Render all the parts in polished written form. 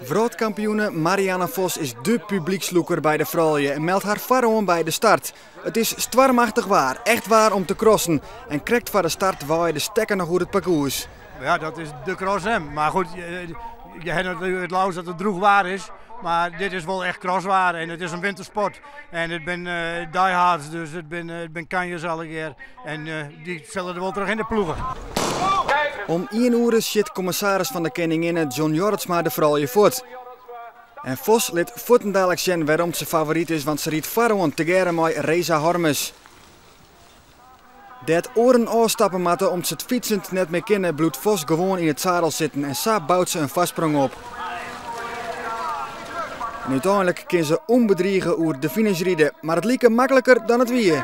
Wrâldkampioene Marianne Vos is dé publykslûker by de froulju en meldt har foaroan by de start. It is stoarmachtich waar, echt waar om te crossen. En krekt foar de start waaie de stekken noch oer it parkoers. Ja, dat is de cross hem. Mar goed, je hebt natuerlik it leafst dat it drûch waar is. Mar dit is wol echt crosswaar en it is in wintersport. En it binne diehards, dus it binne kanjers allegear. En dy sille der wol trochhinne ploege. Om ien oere sjit kommissaris fan de Keninginne John Jorritsma de froulju fuort. En Vos lit fuortendaliks sjen wêrom't se favoryt is, want se rydt foaroan tegearre mei Reza Hormes. Dêr't oaren ôfstappe moatte om't se it fytsend net mear kinne, bliuwt Vos gewoan yn it sadel sitten en sa bout se in foarsprong op. En úteinlik kin se ûnbedrige oer de finish ride, mar it like makliker dan it wie.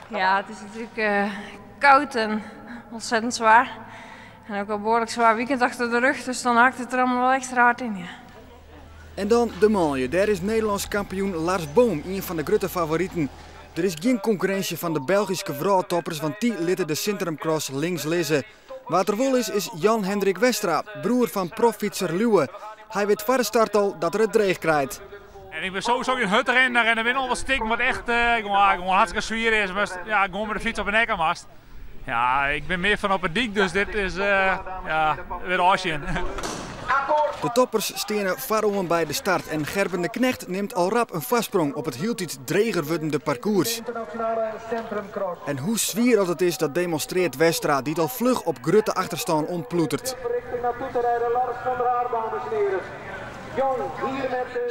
Ja, het is natuurlijk koud en ontzettend zwaar. En ook al behoorlijk zwaar weekend achter de rug, dus dan hakt het er allemaal wel extra hard in. Ja. En dan de manlju. Dêr is Nederlânsk kampioen Lars Boom ien fan de grutte favoriten. Der is gjin konkurrinsje fan de Belgyske wrâldtoppers, want dy litte de Sintrumcross links lizze. Wa't der wol is, is Jan Hendrik Westra, broer fan proffytser Lieuwe. Hy wit foar de start al dat er it dreech krijt. En ik bin sowieso gjin hurdrinner en der binne al wat stikken wat echt gewoan hartstikke swier is. Moatst, ja, gewoan mei de fyts op 'e nekke moatst. Ja, ik bin mear fan op 'e dyk, dus dit is, ja, wer ôfsjen. De toppers steane foaroan by de start en Gerben de Knegt nimt al rap in foarsprong op it hieltyd dreger wurdende parkoers. En hoe swier oft it is, dat demonstreart Westra, dy't al fluch op grutte achterstân omploetert.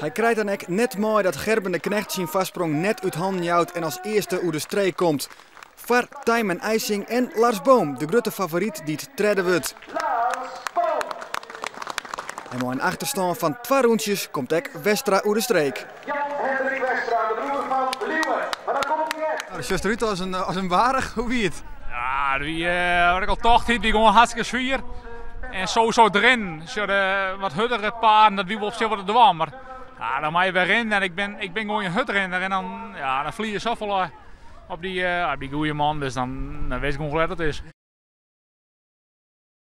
Hy krijt dan ek net mei dat Gerben de Knegt syn foarsprong net út hannen jout en as earste oer de streek komt. Foar Tijmen IJsing en Lars Boom, de grutte favoryt dy't tredde wurdt. En mei in achterstân fan twa rûntsjes komt ek Westra oer de streek. Do sjochst derút as in baarch, hoe wie it? Ja, it wie, wat ik al tocht hie, it wie gewoan hartstikke swier. En sowieso it rinnen, sjoch de wat hurdere paden, dat wie wol op sich wat te dwaan, mar ja, dan moatte je wer rinne en ik bin gewoan gjin hurdrinner en dan, ja, dan ferlies je safolle op dy goeie man, dus dan witst gewoan hoe let it is.